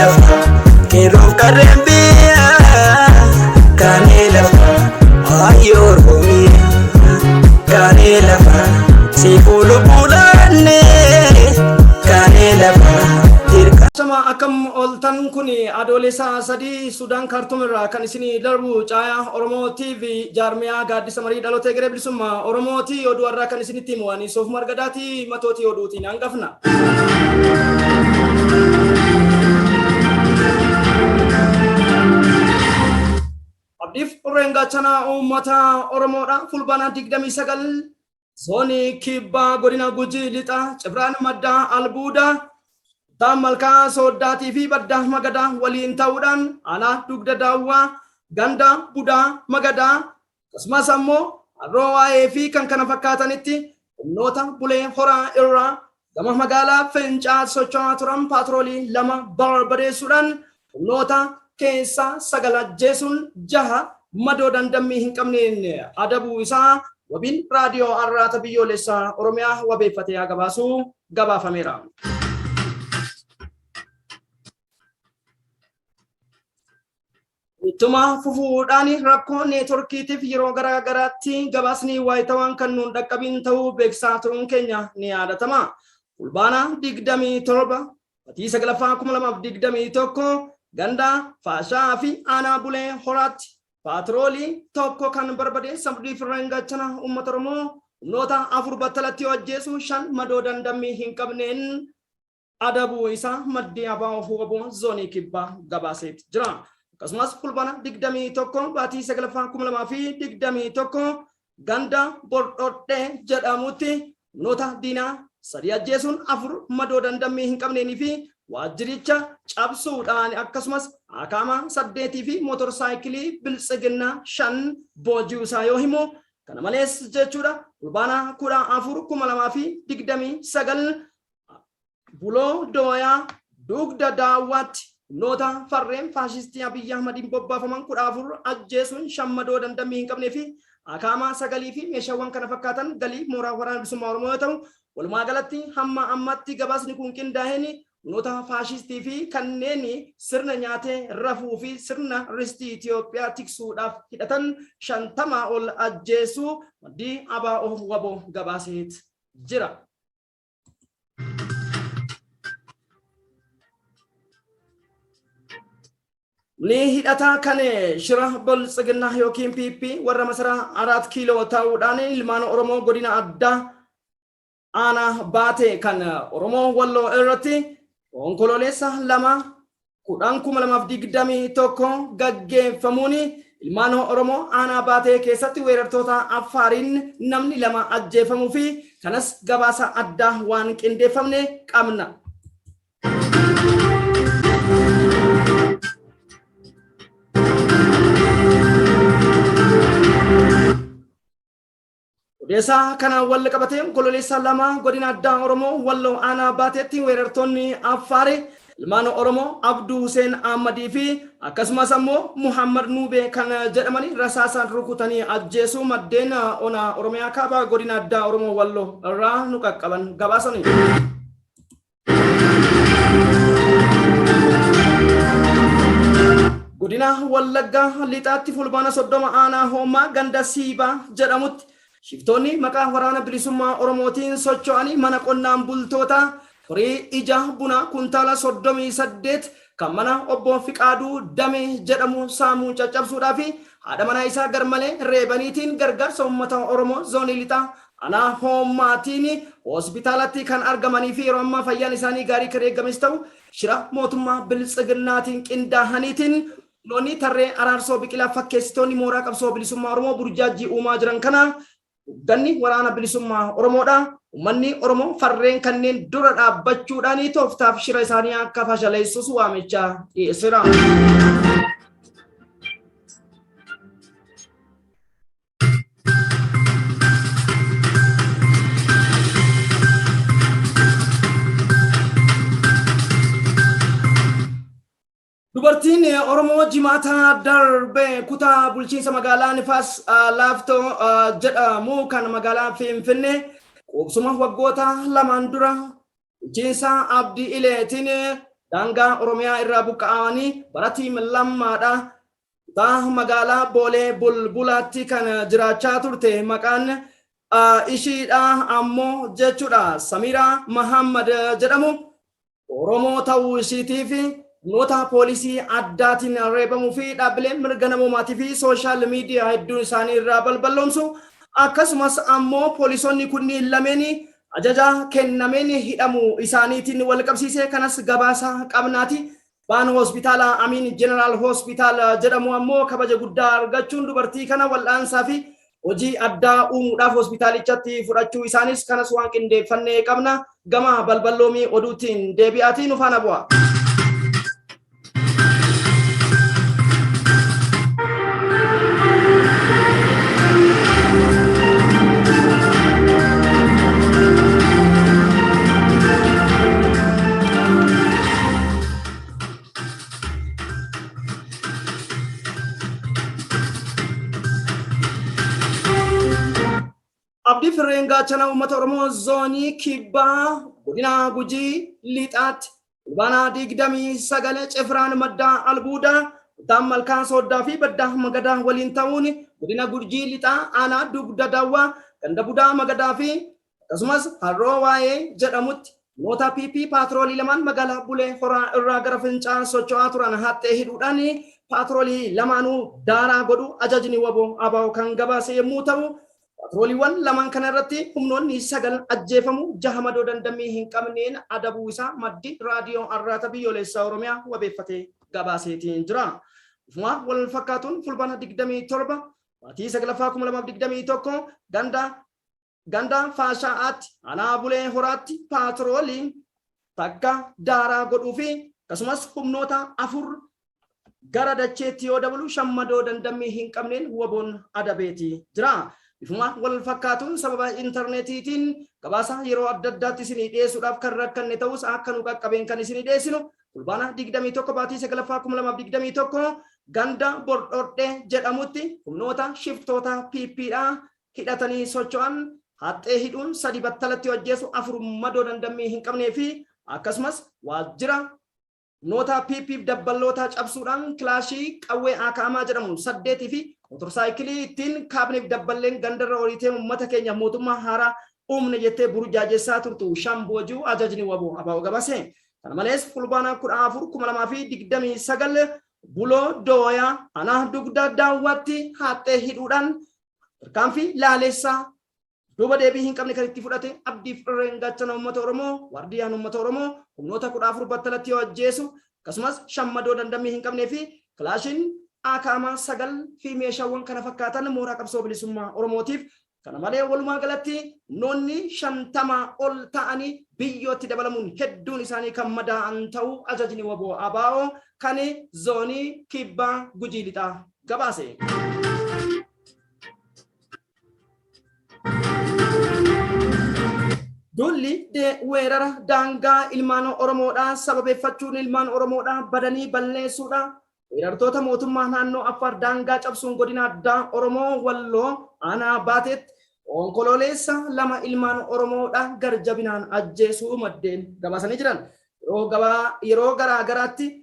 Lafa qeerroof qarreen biyyaa kaanee lafa ayyoo Oromiyaa kaanee lafa siifuu lubbuu laannee kaanee lafa dirqa. Sama akkam ooltan kun Adoolessa 3 Sudaan Kaartum irraa kan isinii darbu Caayaa Oromoo TV jaarmiyaa gaaddisa marii dhaloota egeree bilisummaa Oromooti. Oduu har'aa kan isinitti himu ani Soofumar Gadaati. Matootii oduutiin hangafna. Abdiif urreen gaachana uummata Oromoodha. Fulbaana 29 zoonii Kibbaa godina Gujii Lixaa Cibraan Maddaa Albuudaa Kutaa Malkaa Sooddaatii fi Baddaa Magadaa waliin ta'uudhaan aanaa Dugda Daawwaa ganda Budaa Magadaa akkasumas ammoo Harroo Waa'ee fi kan kana fakkaatanitti humnoota Bulee Horaa irraa gama magaalaa Fincaa socho'aa turan paatroolii 2 barbadeessuudhaan humnoota keessaa 9 ajjeesuun 6 madoo dandammii hin qabneen adabuu isaa wabiin raadiyoo Arraata Biyyoolessaa Oromiyaa wabeeffatee haa gabaasu gabaafameera. Ittuma fufuudhaan rakkoo neetworkiitiif yeroo garaa garaatti gabaasni waayitawaan kan nuun dhaqqabiin ta'uu beeksisaa turuun keenya ni yaadatama. Fulbaana 27 batii 9ffaa 2021 ganda Faashaa fi aanaa Bulee Horaatti paatroolii tokko kan barbadeessa Abdii Firreen Gaachana uummata Oromoo humnoota 4 battalatti yoo ajjeesu 5 madoo dandammii hin qabneen adabuu isaa maddi ABO wbo zoonii kibbaa gabaasee jira. Akkasumas Fulbaana 21 baatii 9ffaa 2021 ganda Bordhodhee jedhamutti humnoota diinaa 3 ajjeesuun 4 madoo dandammii hin qabneenii fi waajjiricha cabsuudhaan akkasumas akaama 8 fi mootorsaayikilii biltsiginnaa 5 booji'uu isaa yoo himu, kana malees jechuudha Fulbaana 14 2029 Buloo Dooyaa Dugda Daawwaatti humnoota farreen faashistii Abiy Ahmadiin bobbaafaman 14 ajjeesuun 5 madoo dandammii hin qabnee fi akaamaa 9 fi meeshaawwan kana fakkaatan galii mooraa Waraana Bilisummaa Oromoo yoo ta'u, walumaa galatti hamma ammaatti gabaasni kun qindaa'een humnoota faashistii fi kanneen sirna nyaatee rafuu fi sirna ristii Itoophiyaa tiksuudhaaf hidhatan 50 ol ajjeesuu maddii ABO wbo gabaaseet jira. Ni hidhataa kan shira Biltsiginnaa yookiin PP warra masaraa Araat Kiiloo ta'uudhaan ilmaan Oromoo godina addaa aanaa baate kan Oromoo Walloo irratti Onkololeessa 2 10 2021 gaggeeffamuun ilmaan Oromoo aanaa Baatee keessatti weerartoota Affaariin namni 2 ajjeefamuu fi kanas gabaasa addaa waan qindeeffamne qabna. Odeessaa kanaan wal qabatee Onkololeessa 2 godina addaa Oromoo Walloo aanaa Baateetti weerartoonni Affaari ilmaan Oromoo Abduu Huseen Ahmadii fi akkasumas ammoo Muhammad Nuubee kan jedhamani rasaasaan rukutanii ajjeesuu maddeen ona Oromiyaa Kaabaa godina addaa Oromoo Walloo irraa nu qaqqaban gabaasani. Godina Wallaggaa Lixaatti Fulbaana 30 aanaa Hoommaa ganda Siibaa jedhamutti shiftoonni maqaa waraana bilisummaa Oromootiin socho'anii mana qonnaan bultootaa firii ija bunaa kuntaala 38 kan mana obbo Fiqaaduu Damee jedhamu saamuu caccabsuudhaa fi haadha manaa isaa garmalee reebaniitiin gargaarsa uummata Oromoo zoonii lixaa Aanaa Hoommaatiin hospitaalatti kan argamanii fi yeroo ammaa fayyaan isaanii gaarii kan eegames ta'u shira mootummaa biltsiginnaatiin qindaahaniitiin humnoonni tarree Araarsoo Biqilaa fakkeessitoonni mooraa qabsoo bilisummaa Oromoo burjaajjii uumaa jiran kana hogganni waraana bilisummaa Oromoodha. Uummanni Oromoo farreen kanneen dura dhaabbachuudhaan tooftaaf shira isaanii akka fashaleessus waamicha dhiyeesseera. Dubartiin Oromoo Jimaata darbe kutaa bulchiinsa magaalaa Nifaas Laaftoo jedhamu kan magaalaa Finfinnee qubsuma waggoota lamaan dura bulchiinsa Abdii Ileetiin daangaa Oromiyaa irraa buqqa'anii bara tiim lammaadha. Kutaa magaalaa Boolee Bulbulaatti kan jiraachaa turte maqaan ishiidha ammoo jechuudha Samiraa Mahammad jedhamu Oromoo ta'uu ishiitiif humnoota poolisii addaatiin reebamuu fi dhaabbileen mirga namoomaatii fi sooshaal miidiyaa hedduun isaanii irraa balballoomsu akkasumas ammoo poolisoonni kunniin lameen ajaja kennameen hidhamuu isaaniitiin wal qabsiisee kanas gabaasa qabnaati. Baan hospitaala Amiin Jeneraal Hospitaal jedhamu ammoo kabaja guddaa argachuun dubartii kana wal'aansaa fi hojii addaa uumuudhaaf hospitaalichatti fudhachuu isaanis kanas waan qindeeffannee qabna. Gama balballoomii oduutiin deebi'aatii nu faana bu'a. Abdii Firreen gaachana uummata Oromoo zoonii kibbaa godina Gujii lixaatti Fulbaana 29 Cifraan Maddaa Albuudaa Kutaan Malkaa Sooddaa fi Baddaa Magadaa waliin ta'uun godina Gujii lixaa aanaa Dugda Daawwaa ganda Budaa Magadaa fi Akkasumas Harroo Waayee jedhamutti humnoota PP paatroolii lamaan magaalaa Bulee Horaa irraa gara Fincaa'aa socho'aa turan haxxee hidhuudhaan paatroolii lamaanuu daaraa godhu ajajni wbo ABO kan gabaase yommuu ta'u, paatrooliiwwan lamaan kana irratti humnoonni 9 ajjeefamuu, jaha madoo dandammii hin qabneen adabuu isaa maddi Raadiyoo Arraata Biyyoolessaa Oromiyaa wabeeffatee gabaaseetiin jira. Bifuma wal fakkaatuun Fulbaana 27 baatii 9ffaa 2021 ganda Ganda Faashaa'aatti aanaa Bulee Horaatti paatrooliin takka daaraa godhuu fi akkasumas humnoota 4 gara dacheetti yoo dabalu 5 madoo dandammii hin qabneen wbo'n adabeeti jira. Bifuma wal fakkaatuun sababa intarneetiitiin gabaasa yeroo adda addaatti isinii dhiyeessuudhaaf kan rakkanne ta'us akka nu qaqqabeen kan isinii dhiyeessinu Fulbaana 21 baatii 9ffaa 2021 ganda Bordhodhee jedhamutti humnoota shiftoota PP dha hidhatanii socho'an haxxee hidhuun 3 battalatti yoo ajjeesu 4 madoo dandammii hin qabnee fi akkasumas waajjira humnoota PPf dabballootaa cabsuudhaan kilaashii qawwee Akaamaa jedhamu 8 fi motorsaayikilii ittiin kaabneef dabballeen gandarra oriitee uummata keenyaaf mootummaa haaraa uumne jettee burjaajessaa turtu 5 booji'uu ajajni wbo ABO gabaase. Kana malees Fulbaana 14 2029 Buloo Dooyaa aanaa Dugda Daawwaatti haxxee hidhuudhaan Tarkaanfii laaleessaa duuba deebii hin qabne kan itti fudhate Abdiif Irreen gaachana uummata Oromoo, waardiyaan uummata Oromoo humnoota 14 battalatti yoo ajjeesu akkasumas shammadoo dandammii hin qabnee fi kilaashiin AKM 9 fi meeshaawwan kana fakkaatan mooraa qabsoo bilisummaa Oromootiif kana malee walumaa galatti humnoonni 50 ol ta'anii biyyootti dabalamuun hedduun isaanii kan madaa'an ta'uu ajajni wbo ABO kan zoonii Kibbaa Gujii Lixaa gabaase. Duulli weerara daangaa ilmaan Oromoodhaa sababeeffachuun ilmaan Oromoodhaa badanii balleessuudha. Weerartoota mootummaa naannoo Affaar daangaa cabsuun godina addaa Oromoo Walloo aanaa Baateetti Onkololeessa 2 ilmaan Oromoodhaa garjabinaan ajjeesuu maddeen gabaasanii jiran. Yeroo garaa garaatti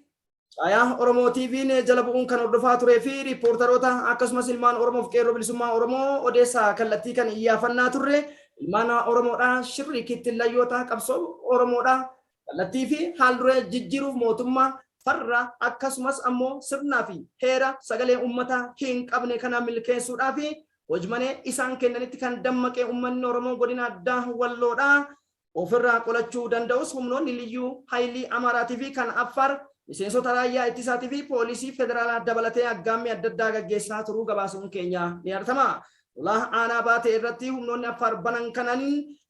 Caayaa Oromoo TVn jala bu'uun kan hordofaa turee fi riippoortaroota akkasumas ilmaan Oromoof Qeerroo Bilisummaa Oromoo odeessa kallattii kan iyyaafannaa turre ilmaan Oromoodha shirri kittillayyoota qabsoo Oromoodha kallattii fi haalduree jijjiiruuf mootummaa farra akkasumas ammoo sirnaa fi heera sagalee uummataa hin qabne kana milkeessuudhaaf hojmanee isaan kennanitti kan dammaqee uummanni Oromoo godina addaa Walloodha ofirraa qolachuu danda'us humnoonni Liyyuu Hayilii Amaaraatii fi kan Affaar miseensota raayyaa ittisaatii fi poolisii federaalaa dabalatee aggaammii adda addaa gaggeessaa turuu gabaasuun keenya ni yaadatama. Lola aanaa Baatee irratti humnoonni Affaar banan kanaan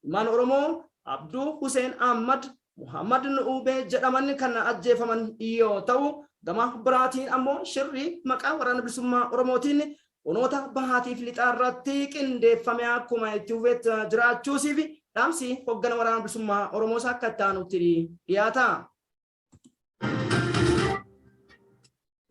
ilmaan Oromoo Abduu Huseen Ahmad, Muhammad Nu'uubee jedhaman kan ajjeefaman yoo ta'u, gama biraatiin ammoo shirri maqaa Waraana Bilisummaa Oromootiin Onoota bahaatiif lixaa irratti qindeeffame akkuma itti fufetti jiraachuusii fi dhaamsi hoggana Waraana Bilisummaa Oromoos akka itti aanutti dhiyaata.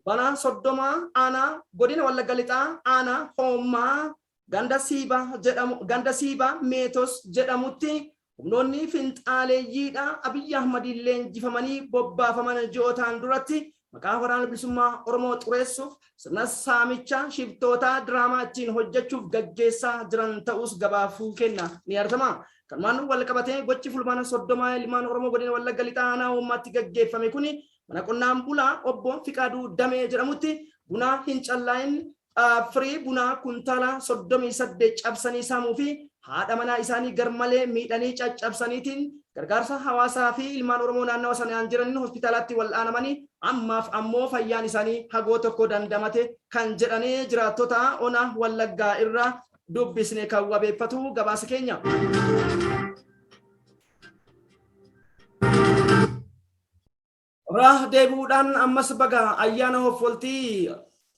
Banaa 30 aanaa godina Wallagga Lixaa aanaa Hoommaa ganda Siibaa jedhamu ganda Siibaa Meetos jedhamutti Humnoonni finxaaleeyyiidha Abiyyi Ahmadiin leenjifamanii bobbaafaman ji'ootaan duratti maqaa Waraana Bilisummaa Oromoo xureessuuf sirna saamicha shiftootaa diraamaa ittiin hojjechuuf gaggeessaa jiran ta'us gabaafuu kenna ni yaadatama. Kanumaan wal qabatee gochi Fulbaana 30 ilmaan Oromoo godina Wallagga Lixaa aanaa Uummaatti gaggeeffame kuni mana qonnaan bulaa obbo Fiqaaduu Damee jedhamutti bunaa hin callaa'in firii bunaa kuntaala 38 cabsanii saamuu fi haadha manaa isaanii garmalee miidhanii caccabsaniitiin gargaarsa hawaasaa fi ilmaan Oromoo naannawa sanaan jiraniin hospitaalatti wal'aanamanii ammaaf ammoo fayyaan isaanii hagoo tokko dandamate kan jedhanii jiraattota ona Wallaggaa irraa dubbisne kan wabeeffatu gabaasa keenya. Irraa deebi'uudhaan ammas baga ayyaana hoffoltii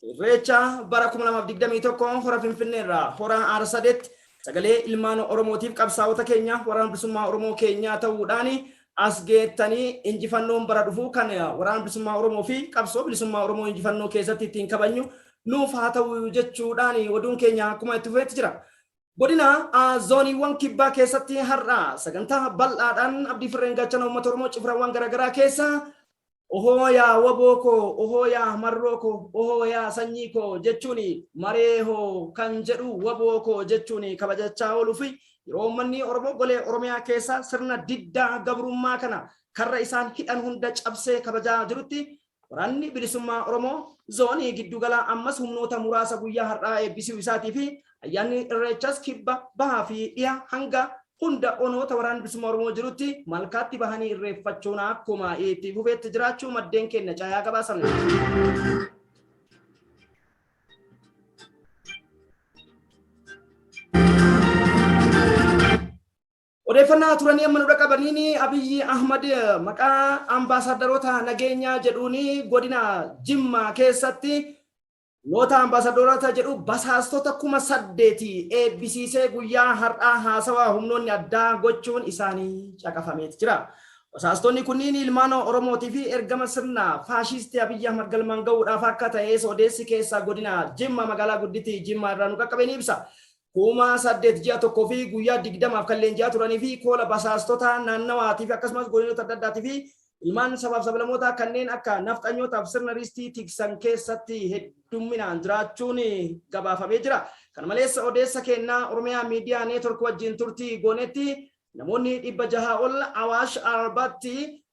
Irreecha bara 2021 hora Finfinneerraa hora Aarsadeetti sagalee ilmaan Oromootiif qabsaa'ota keenya waraana bilisummaa Oromoo keenyaa ta'uudhaan as geettanii injifannoon bara dhufu kan waraana bilisummaa Oromoo fi qabsoo bilisummaa Oromoo injifannoo keessatti ittiin kabajnu nuuf haa ta'u jechuudhaan oduun keenya akkuma itti fufeetti jira. Godina zooniiwwan kibbaa keessatti har'a sagantaa bal'aadhaan Abdii Firreen gaachana uummata Oromoo cifrawwan garaagaraa keessa ohoo yaa waboo koo, ohoo yaa marroo koo, ohoo yaa sanyii koo jechuun maree hoo kan jedhu waboo koo jechuun kabajachaa ooluu fi yeroo uummanni Oromoo golee Oromiyaa keessa sirna diddaa gabrummaa kana karra isaan hidhan hunda cabsee kabajaa jirutti Waraanni Bilisummaa Oromoo Zoonii Giddugalaa ammas humnoota muraasa guyyaa har'aa eebbisuu isaatii fi ayyaanni Irreechas Kibba, Bahaa fi Dhiha hanga hunda onoota Waraanni Bilisummaa Oromoo jirutti malkaatti bahanii irreeffachuun akkuma itti fufeetti jiraachuu maddeen keenya caayaa gabaasan. Odeeffannaa turanii amma nu dhaqabaniin Abiyyi Ahmad maqaa ambaasaadaroota nageenyaa jedhuun godina Jimmaa keessatti loota ambaasaadaroota jedhu basaastota 8,000 eebbisiisee guyyaa har'aa haasawaa humnoonni addaa gochuun isaanii caqafameet jira. Basaastonni kunniin ilmaan Oromootii fi ergama sirna faashiistii Abiyyi Ahmad galmaan gahuudhaaf akka ta'es odeessi keessaa godina Jimmaa magaalaa guddittii Jimmaa irraa nu qaqqabe ni ibsa. 8,000 ji'a tokkoo fi guyyaa 20f kan leenji'aa turanii fi koola basaastota naannawaatii fi akkasumas godinoota adda addaatii fi ilmaan sabaaf sablamootaa kanneen akka nafxanyootaaf sirna ristii tiksan keessatti heddumminaan jiraachuun gabaafamee jira. Kana malees odeessa kennaa Oromiyaa Miidiyaa Neetwork wajjin turtii goonetti namoonni 600 ol Awaash Arbaatti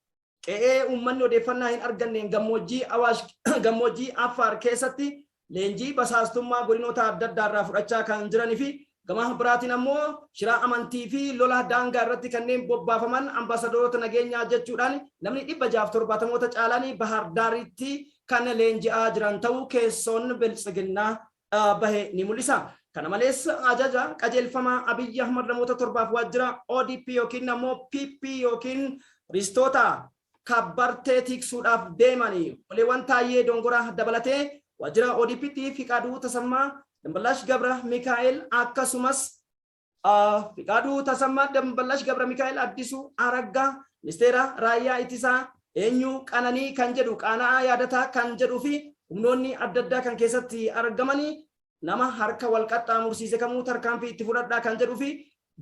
Qe'ee uummanni odeeffannaa hin arganneen gammoojjii Awaash gammoojjii Affaar keessatti leenjii basaastummaa godinoota adda addaarraa fudhachaa kan jiranii fi gama biraatiin ammoo shira amantii fi lola daangaa irratti kanneen bobbaafaman ambaasadoorota nageenyaa jechuudhaan namni 670moota caalaan Bahaar Daaritti kan leenji'aa jiran ta'uu keessoon biltsiginnaa bahe ni mul'isa. Kana malees ajaja qajeelfama Abiyyi Ahmad namoota torbaaf waajjira ODP yookiin ammoo PP yookiin ristoota kabbartee tiksuudhaaf deeman Oleewwan Taayyee Dongoraa dabalatee waajjira ODPtti Fiqaaduu Tasammaa, Damballaash Gabra Mikaa'el akkasumas Fiqaaduu Tasammaa, Damballash Gabra Mikaa'el, Addisuu Araggaa, Ministeera Raayyaa Ittisaa eenyu Qananii kan jedhu Qaana'aa Yaadataa kan jedhuu fi humnoonni adda addaa kan keessatti argamanii nama harka wal qaxxaamursiise kamuu tarkaanfii itti fudhadhaa kan jedhuu fi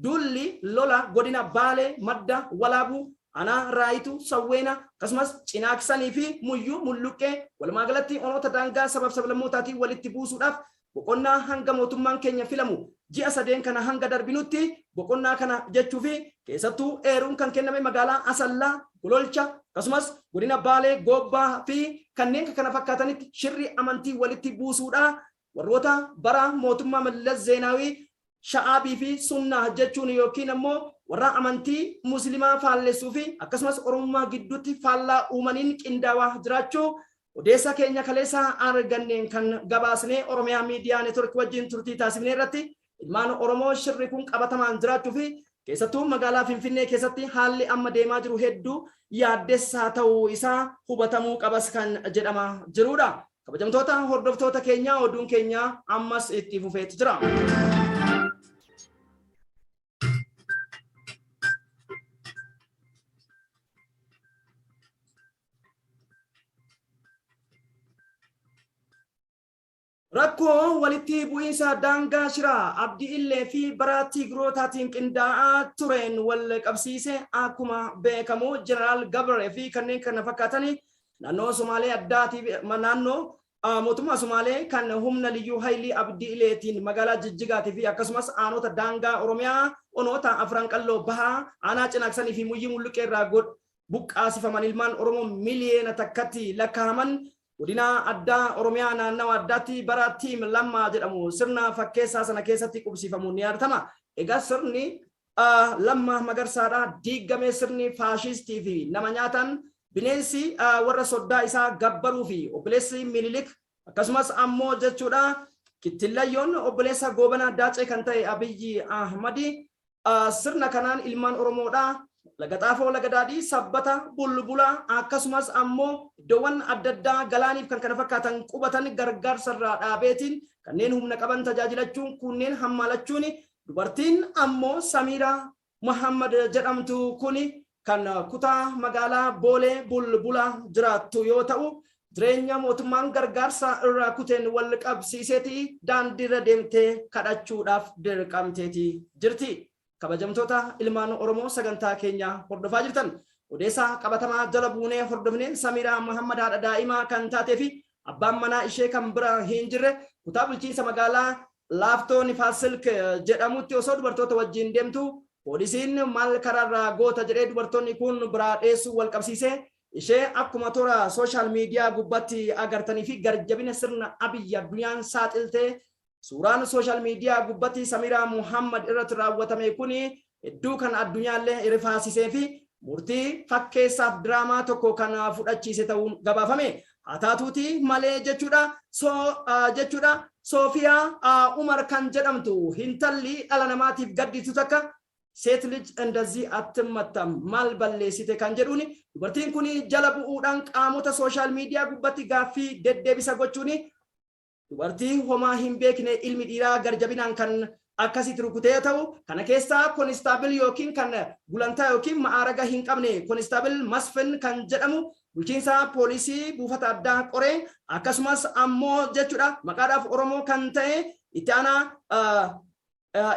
duulli lola godina Baalee Madda Walaabuu Aanaa Raayituu Sawweena akkasumas Cinaaksanii fi Muyyuu Mulluqqee walumaa galatti onoota daangaa sabaaf sablammootaatiin walitti buusuudhaaf boqonnaa hanga mootummaan keenya filamu ji'a sadeen kana hanga darbinutti boqonnaa kana jechuu fi keessattuu eeruun kan kenname magaalaa Asallaa, Gololcha akkasumas godina Baalee Goobbaa fi kanneen kana fakkaatanitti shirri amantii walitti buusuudha. Warroota bara mootummaa Mallas Zeenaawii Sha'aabii fi Sunnaa jechuun yookiin ammoo warra amantii Muslimaa faallessuu fi akkasumas Oromummaa gidduutti faallaa uumaniin qindaawaa jiraachuu odeessa keenya kaleessa arganneen kan gabaasnee Oromiyaa Miidiyaa Neetwork wajjin turtii taasifnee irratti ilmaan Oromoo shirri kun qabatamaan jiraachuu fi keessattuu magaalaa Finfinnee keessatti haalli amma deemaa jiru hedduu yaaddessaa ta'uu isaa hubatamuu qabas kan jedhamaa jirudha. Kabajamtoota hordoftoota keenyaa oduun keenya ammas itti fufeetu jira. Rakkoo walitti bu'iinsa daangaa Shiraa Abdii Illee fi bara Tigrootaatiin qindaa'aa tureen wal qabsiise akkuma beekamu Jeneraal Gabree fi kanneen kana fakkaatan naannoo Somaalee addaatii naannoo mootummaa Somaalee kan humna liyyuu haayilii Abdii Illeetiin magaalaa Jijjigaatii fi akkasumas aanota daangaa Oromiyaa onoota Afran Qalloo Bahaa aanaa Cinaaksanii fi Muyyii Mulluqee irraa buqqaasifaman ilmaan Oromoo 1,000,000tti lakkaa'aman godina addaa Oromiyaa naannawa addaatti bara tiim Lammaa jedhamu sirna fakkeessaa sana keessatti qubsiifamuun ni yaadatama. Egaa sirni Lammaa Magarsaadhaa diigamee sirni faashistii fi nama nyaatan bineensi warra soddaa isaa gabbaruu fi obboleessi Minilik akkasumas ammoo jechuudha kittillayyoon obboleessa Goobanaa Daacee kan ta'e Abiyyi Ahmadi sirna kanaan ilmaan Oromoodhaa Laga Xaafoo, Laga Daadhii, Sabbata, Bulbula akkasumas ammoo iddoowwan adda addaa galaaniif kan kana fakkaatan qubatan gargaarsa irraa dhaabeetiin kanneen humna qaban tajaajilachuun kunneen hammaalachuun dubartiin ammoo Samiiraa Muhammad jedhamtu kuni kan kutaa magaalaa Boolee Bulbula jiraattu yoo ta'u jireenya mootummaan gargaarsa irraa kuteen wal qabsiiseeti daandiirra deemtee kadhachuudhaaf dirqamteeti jirti. Kabajamtoota ilmaan Oromoo sagantaa keenya hordofaa jirtan odeessaa qabatamaa jala buunee hordofneen Samiiraa Muhammad haadha daa'imaa kan taatee fi abbaan manaa ishee kan bira hin jirre kutaa bulchiinsa magaalaa Laaftoo Nifaasilk jedhamutti osoo dubartoota wajjin deemtu poolisiin maal karaarraa goota jedhee dubartoonni kun biraa dheessuu wal qabsiisee ishee akkuma toora sooshaal miidiyaa gubbaatti agartanii fi garjabina sirna Abiyyi addunyaan saaxiltee suuraan sooshaal miidiyaa gubbatti Samiiraa Muhammad irratti raawwatame kun hedduu kan addunyaallee rifaasisee fi murtii fakkeessaaf diraamaa tokko kan fudhachiise ta'uun gabaafame. Haa taatuuti malee jechuudha jechuudha Soofiyaa Umar kan jedhamtu hintalli dhala namaatiif gadditu takka ሴት ልጅ እንደዚህ አትመታም maal balleessite kan jedhuun dubartiin kun jala bu'uudhaan qaamota sooshaal miidiyaa gubbatti gaaffii deddeebisa gochuun dubartii homaa hin beekne ilmi dhiiraa garjabinaan kan akkasitti rukutee ta'u kana keessaa konistaabil yookiin kan gulantaa yookiin ma'aaraga hin qabne konistaabil Masfin kan jedhamu bulchiinsa poolisii buufata addaa Qoree akkasumas ammoo jechuudha maqaadhaaf Oromoo kan ta'e itti aanaa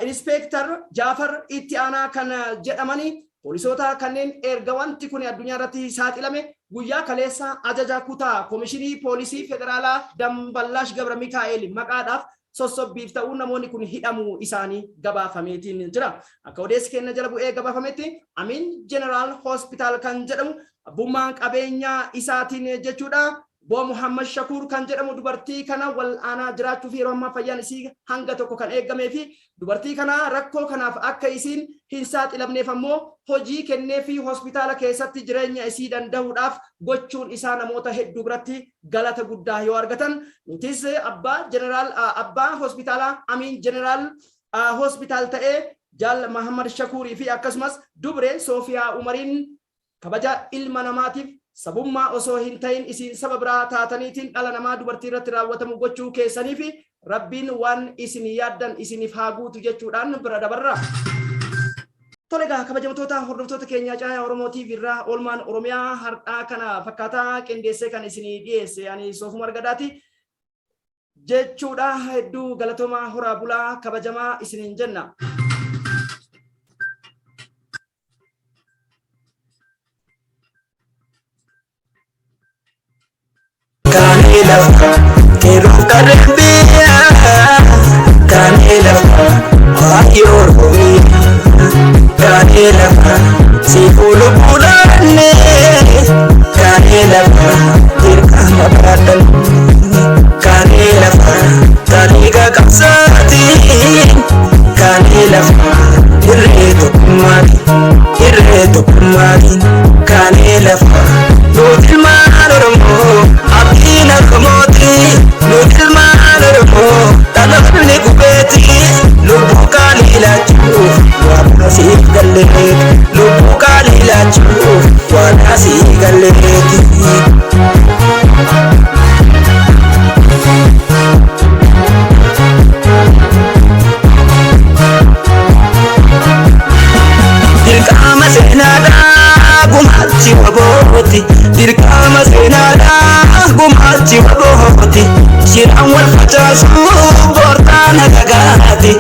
Inspeektar Jaafar itti aanaa kan jedhamani poolisoota kanneen erga wanti kun addunyaa irratti saaxilame guyyaa kaleessa ajaja kutaa koomishinii poolisii federaalaa Damballaash Gabra Mikaa'el maqaadhaaf sossobbiif ta'uu namoonni kun hidhamuu isaanii gabaafameetiin jira. Akka odeessi kenna jala bu'ee gabaafametti Amin Jeneraal Hospitaal kan jedhamu abbummaan qabeenyaa isaatiin jechuudha. Boo Muhammad Shakuur kan jedhamu dubartii kana wal aanaa jiraachuu fi yeroo ammaa fayyaan isii hanga tokko kan eegamee fi dubartii kana rakkoo kanaaf akka isiin hin saaxilamneef ammoo hojii kennee fi hospitaala keessatti jireenya isii danda'uudhaaf gochuun isaa namoota hedduu biratti galata guddaa yoo argatan nutis abbaa jeneraal abbaa hospitaala Amiin Jeneraal Hospitaal ta'ee Jaal Muhammad Shakuurii fi akkasumas dubree Soofiyaa Umariin kabaja ilma namaatiif sabummaa osoo hin ta'in isin saba biraa taataniitiin dhala namaa dubartii irratti raawwatamu gochuu keessanii fi rabbiin waan isin yaaddan isiniif haa guutu jechuudhaan bira dabarra. Tole egaa kabajamtoota hordoftoota keenya Caayaa Oromoo TV irraa oolmaan Oromiyaa har'aa kana fakkaataa qindeessee kan isinii dhiyeesse ani Soofumar Gadaati jechuudha. Hedduu galatoomaa horaa bulaa kabajamaa isiniin jenna. Kaanee lafa qeerroof qarreen biyyaa kaanee lafa baay'ee Oromiyaa kaanee lafa siifuu lubbuu laannee kaanee lafa dirqama baadhan kaanee lafa taliiga qabsaatiin kaanee lafa irree tokkummaatiin irree tokkummaatiin kaanee lafa nuti ilmaan Oromoo abdiin Oromooti nuti ilmaan Oromoo dhaloonni qubeeti lubbuu qaalii laachuuf waan asiif galleeti lubbuu qaalii laachuuf waan asii galleeti. Dirqama seenaadhaa gumaachi wabooti dirqama seenaadhaa gumaachi wabooti Shiraan wal facaasuu boortaan hagagaati.